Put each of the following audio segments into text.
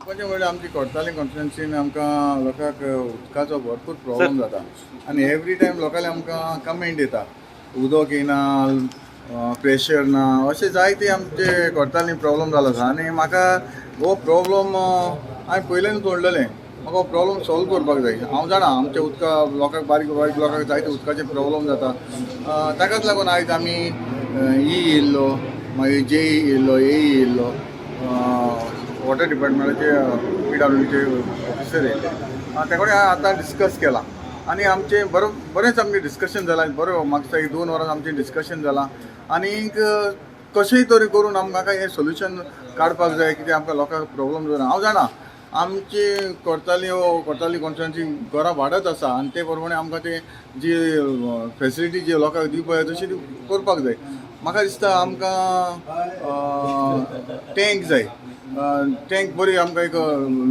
म्हणचे म्हणल्यार आमची कोडताली कॉन्स्टिट्युन्सीन आमकां लोकांक उदकाचो भरपूर प्रॉब्लम जाता आनी एवरी टायम लोकांले आमकां कमेंट येता, उदक येना, प्रेशर ना, अशें जायते आमचे कोडताली प्रॉब्लम जालो आसा. आनी म्हाका हो प्रॉब्लम हांवें पयल्यान तोडलेलें, म्हाका हो प्रॉब्लम सॉल्व करपाक जाय. हांव जाणा आमच्या उदका लोकांक, बारीक बारीक लोकांक जायते उदकाचे प्रॉब्लम जाता. ताकाच लागून आयज आमी ई येयल्लो, मागीर जे ई येयल्लो, ए ई येयल्लो, वॉटर डिपार्टमेंटाचे पीडब्ल्यूचे ऑफिसर येयल्ले. त्या कडेन आतां डिस्कस केलां आनी आमचें बरो बरेंच आमचें डिस्कशन जालां. बरो म्हाका दिसता एक 2 वरां आमचें डिस्कशन जालां. आनीक कशेंय तरी करून आमकां हें सोल्युशन काडपाक जाय, कित्याक आमकां लोकांक प्रॉब्लम जायना. हांव जाणा आमची कोडताली हो कोडताली कॉन्स्टिट्युन्सी घरां वाडत आसा आनी ते प्रमाणे आमकां ते जी फेसिलिटी जी लोकांक दिवपाक जाय तशी ती करपाक जाय. म्हाका दिसता आमकां टँक जाय, टँक बरी आमकां एक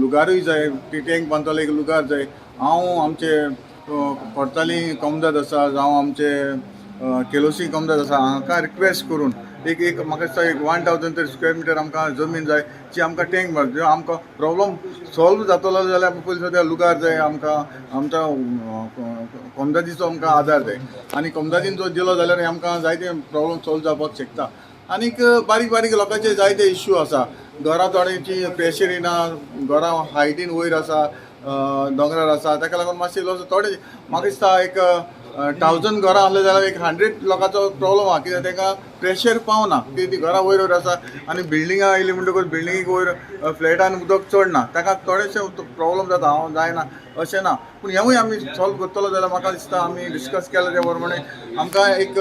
लुगारूय जाय. ती टँक बांदतलो एक लुगार जाय. हांव आमचे कोडताली कोमदाद आसा जावं आमचे केलोसी कोमदाद आसा, हांकां रिक्वेस्ट करून एक एक म्हाका दिसता एक 1000 तरी स्क्वेअर मिटर आमकां जमीन जाय जी आमकां टँक मार आमकां प्रॉब्लम सॉल्व जातलो जाल्यार पयलीं सद्या लुगार जाय आमकां. आमच्या कोमदादीचो आमकां आदार जाय आनी कोमदादीन जो दिलो जाल्यार आमकां जायते प्रॉब्लम सॉल्व जावपाक शकता. आनीक बारीक बारीक लोकांचे जायते इश्यू आसा. घरां थोड्यांची प्रेशर येना, घरां हायटीन वयर आसा, दोंगरार आसा, ताका लागून मातशे थोडे म्हाका दिसता एक 1000 घरां आसले जाल्यार एक 100 लोकांचो प्रॉब्लम आहा, कित्याक तांकां प्रेशर पावना. ती ती घरां वयर वयर आसा आनी बिल्डिंगां आयली म्हणटकूच बिल्डिंगेक वयर फ्लॅटान उदक चडना, ताका थोडेशे प्रॉब्लम जाता. हांव जायना अशें ना, पूण हेंवूय आमी सॉल्व करतलो जाल्यार म्हाका दिसता आमी डिस्कस केलें त्या प्रमाणे आमकां एक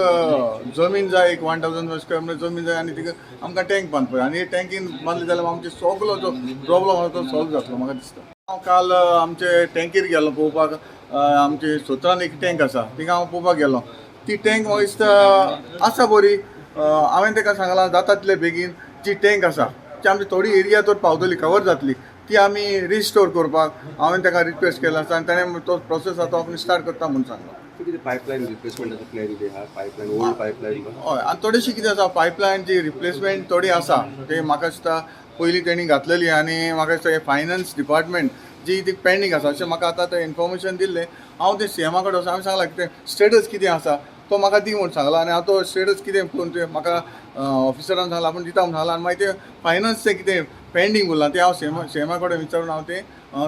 जमीन जाय, एक 1000 स्क्वेअर मिटर जमीन जाय आनी तिका आमकां टँक बांदपाक जाय. आनी टँकीन बांदले जाल्यार आमचे सगलो जो प्रॉब्लम आसा तो सॉल्व जातलो म्हाका दिसता. हांव काल आमचे टँकीर गेलो पळोवपाक. आमचे सोत्रान एक टँक आसा, थिंगा हांव पळोवपाक गेलो. ती टँक म्हाका दिसता आसा बरी. हांवें ताका सांगलां, जाता तितले बेगीन जी टँक आसा ती आमची थोडी एरिया तर पावतली, कवर जातली, ती आमी रिस्टोर करपाक हांवें ताका रिक्वेस्ट केला आसा आनी ताणें तो प्रोसेस आसा तो आपूण स्टार्ट करता म्हूण सांगला. कितें पायपलायन रिप्लेसमेंटाचो प्लॅन बी आहा, पायपलायन, ओल्ड पायपलायन? हय, आनी थोडीशी कितें आसा, पायपलायनची रिप्लेसमेंट थोडी आसा. ते म्हाका दिसता पयलीं तेणी घातलेली आनी म्हाका दिसता फायनान्स डिपार्टमेंट जी ती पेंडींग आसा अशें म्हाका आतां तें इन्फॉर्मेशन दिल्लें. हांव तें सीएमा कडेन वचून हांवें सांगलां, कितें स्टेटस कितें आसा तो म्हाका दी म्हूण सांगला. आनी हांव तो स्टेटस कितें पळोवन तें म्हाका ऑफिसरान सांगलां, आपूण दिता म्हूण सांगलां. आनी मागीर तें फायनान्सचें कितें पेंडींग उरलां तें हांव सीएमा कडेन विचारून हांव तें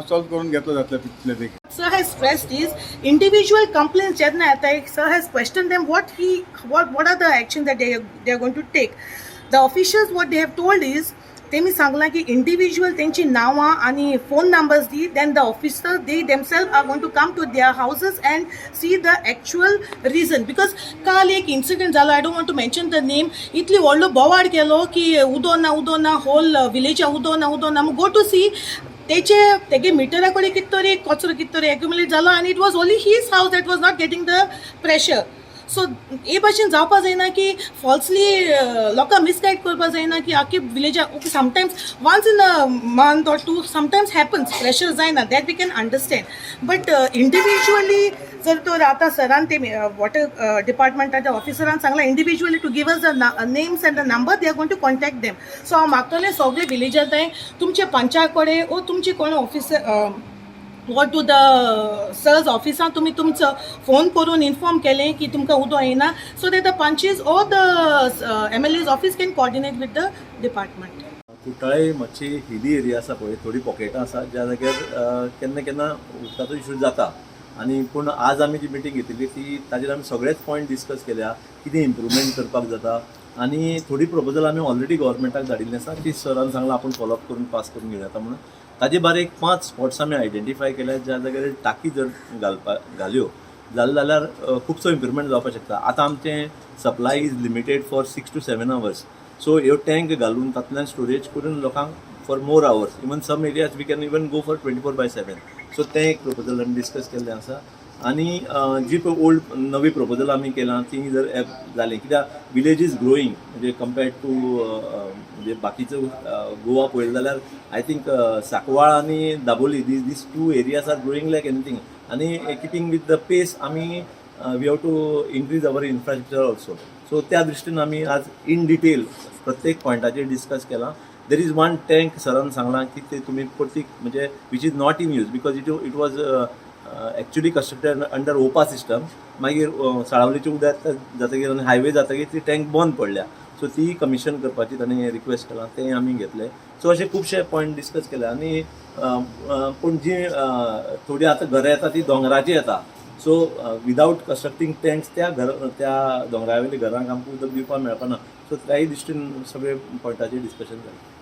सॉल्व करून घेतलो जातलें तितलें बेगीन. Sir has stressed is individual complaints जेन्ना येता, sir has questioned them what are the action that they are going to take. The officials, what they have told is, तेमी सांगलां की इंडिव्हिज्युअल तेंची नांवां आनी phone numbers the, then the officer, they themself are going to come to their houses and see the actual reason. Because काल एक incident जालो, I don't want to mention the name, इतली व्हडलो बोवाळ केलो की उदो ना, उदो ना, होल विलेजा उदो ना, उदो ना. गो टू सी, तेचे तेगे मिटरा कडेन कितें तरी कचरो कितें तरी एक्युमुलेट जालो आनी it was only his house that was not getting the pressure. So हे भाशेन जावपा जायना की फॉल्सली लोकांक मिसगायड करपा जायना की आख्खे विलेजा. Okay, sometimes once in a month or two sometimes happens, pressure जायना, that we can understand. But individually जर तर आतां सरान ते वॉटर डिपार्टमेंटाच्या ऑफिसरान सांगलां individually to give us the names and the number, they are going to contact them. So हांव मागतलें सगळे विलेजांत तुमचे पंचा कडेन ओ तुमचे कोण officer, what to the sirs ऑफिसान तुमी तुमचो फोन करून इन्फॉर्म केलें की तुमकां उदक येना, so that the panchs or the MLA's office can coordinate with the department. कुठ्ठाळे मातशी हिली एरिया आसा पळय, थोडी पॉकेटां आसा ज्या जाग्यार केन्ना केन्ना उदकाचो इशू जाता. आनी पूण आज आमी जी मिटींग घेतिल्ली ती ताजेर आमी सगळेच पॉयंट डिस्कस केल्या, कितें इम्प्रुवमेंट करपाक जाता. आनी थोडी प्रपोजल आमी ऑलरेडी गव्हर्मेंटाक धाडिल्ली आसा. ती सरान सांगलां आपूण फॉलोअप करून पास करून घेवं येता म्हणून. ताजे भायर एक पांच स्पॉट्स आमी आयडेंटिफाय केल्या, ज्या जाग्यार टाकी जर घालपा घाल्यो जालें जाल्यार खुबसो इम्प्रुवमेंट जावपाक शकता. आतां आमचें supply is limited for 6 to 7 hours, so ह्यो टँक घालून तातूंतल्यान स्टोरेज करून लोकांक for more hours, even some areas we can even go for 24/7. So तें एक प्रपोजल आमी डिस्कस केल्लें आसा. आनी जी पळय ओल्ड नवी प्रपोजल आमी केलां ती जर एप जाली, कित्याक विलेज is growing, म्हणजे कम्पेर्ड टू म्हणजे बाकीचो गोवा पळयलें जाल्यार I think Sancoale आनी Dabolim, these two areas are growing like anything. आनी किपींग विथ the पेस आमी we have to increase our infrastructure also. So त्या दृश्टीन आमी आज इन डिटेल प्रत्येक पॉयंटाचेर डिस्कस केलां. There is one tank, सरान सांगलां की ते तुमी परती म्हणजे which is not in use because it was actually constructed under OPA system. मागीर साळावलीचें उदक जातकीर आनी हायवे जातकीर ती टँक बंद पडल्या. सो ती कमिशन करपाची ताणें रिक्वेस्ट केलां, तें आमी घेतलें. सो अशे खुबशे पॉयंट डिस्कस केले आनी अ, अ, पूण जी थोडी आतां घरां येता ती दोंगराची येता. सो विदावट कन्स्ट्रक्टींग टँक्स त्या घर त्या दोंगरावयल्या घरांक आमकां उदक दिवपाक मेळपाना. सो त्याय दृश्टीन सगळे पॉयंटाचेर डिस्कशन जालें.